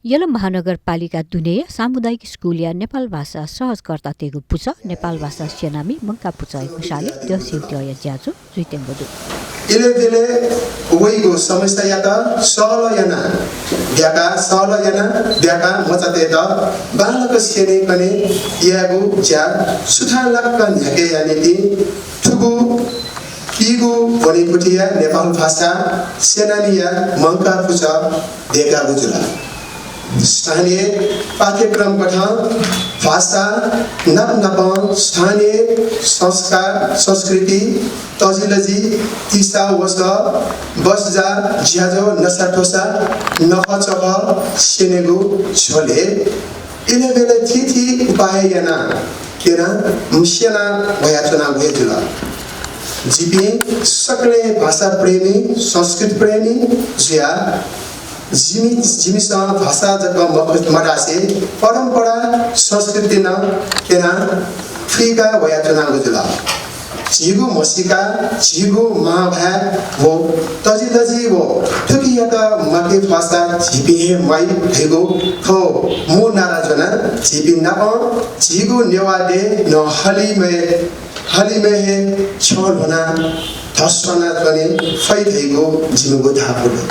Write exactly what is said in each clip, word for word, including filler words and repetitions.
यल महानगरपालिका दुनेया सामुदायिक स्कुलया नेपाल भाषा सहजकर्तातय्गु पुचः नेपाल भाषा स्यनामि मंकाः पुचःया ग्वसालय् द्यःछिं द्यःया ज्याझ्वः जुइत्यंगु दु। इलय् ब्यलय् वइगु समस्यायात सहलह यानाः ब्याका, सहलह यानाः ब्याका मचातय्त बांलाक स्यनेकने यायेगु ज्या सुथांलाक न्ह्याकेया निंतिं थुगु पीगु ब्वनेकुथिया नेपाल भाषा स्यनामिया मंकाः पुचः दय्कागु जुल। स्थानीय पाठ्यक्रम कथं भाषा नापनापं स्थानीय संस्कार, संस्कृति, तजिलजि, तिसा वसः, बसजा, ज्याझ्वः, नसाथ्वसा, नखःचखः स्यनेगु झ्वलय् इलय् ब्यलय् थीथी उपाय यानाः क्यनाः स्यना वयाच्वनागु हे जुल। जिपिं सकलें भाषा प्रेमी, संस्कृति प्रेमी जुयाः जिमि, जिमिसं भाषा जक मखु, मधासे परम्परा, संस्कृति नं क्यनाः फुइका वयाच्वनागु जुल। झीगु म्हसीका, झीगु मांभाय् व तजिलजि व थुकियात माकेफासा झीपिं हे म्वाइ धइगु थ्व मू नारा ज्वनाः झीपिं नाप झीगु नेवाः देय् नं हलिमय्, हलिमय् हे छ्यं ल्ह्वनाः धस्वाना च्वने फइ धइगु जिमिगु धापू दु।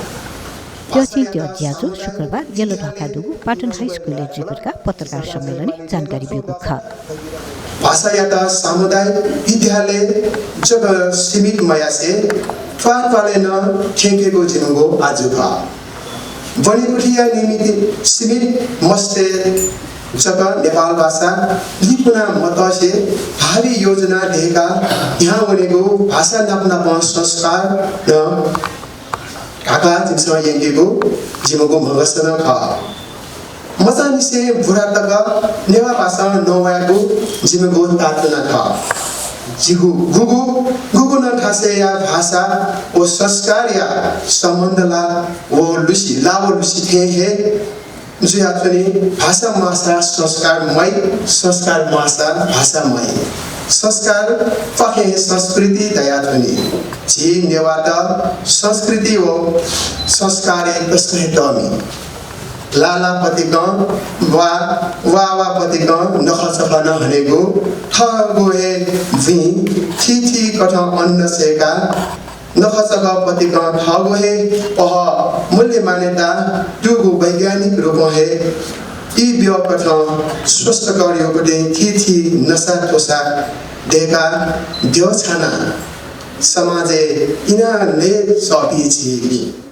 द्यःछिं द्यः ज्याझ्वः शुक्रबार यल ध्वाखाय् दुगु पाटन हाइस्कुलय् जुइगु धकाः पत्रकार सम्मेलनय् जानकारी ब्यूगु खः। भाषायात सामुदायिक विद्यालय जक सीमित मयासे त्वाःत्वालय् नं थ्यंकेगु जिमिगु आजु खः। ब्वनेकुथिया निमित्त सीमित मस्तय् जक नेपाल भाषा लिपुना मतसे भावी योजना दय्काः न्ह्याः वनेगु भाषा नापनापं संस्कार नं धाकाः जिमिसं यंकेगु जिमिगु म्हगस नं खः। मचांनिसें बुरा तक नेवाः भाषां नवायेगु जिमिगु ताःतुना खः। जिगु गुगु, गुगु नं थासय्या भाषा व संस्कारया सम्बन्ध ला व लुसि, ला व लुसि थें हे जुयाच्वनी। भाषा म्वाःसा संस्कार म्वाइ, संस्कार म्वाःसा भाषा म्वाइ। संस्कारपाखें हे संस्कृति दयाच्वनी। झी नेवाःत संस्कृति व संस्कारय् तसकं हे तःमि। लाला पतिकं वा, वा, वा पतिकं नखःचखः नं हनेगु, थःगु हे बुँइ थीथी कथं अन्न सय्काः नखःचखः पतिकं थःगु हे पहः मूल्य मान्यता दुगु वैज्ञानिक रूपं हे ई ब्यः कथं स्वस्थकर युगुलिं थीथी नसा त्वसा दय्काः द्यः छानाः समाजय् इनाः नये सःपिं झीपिं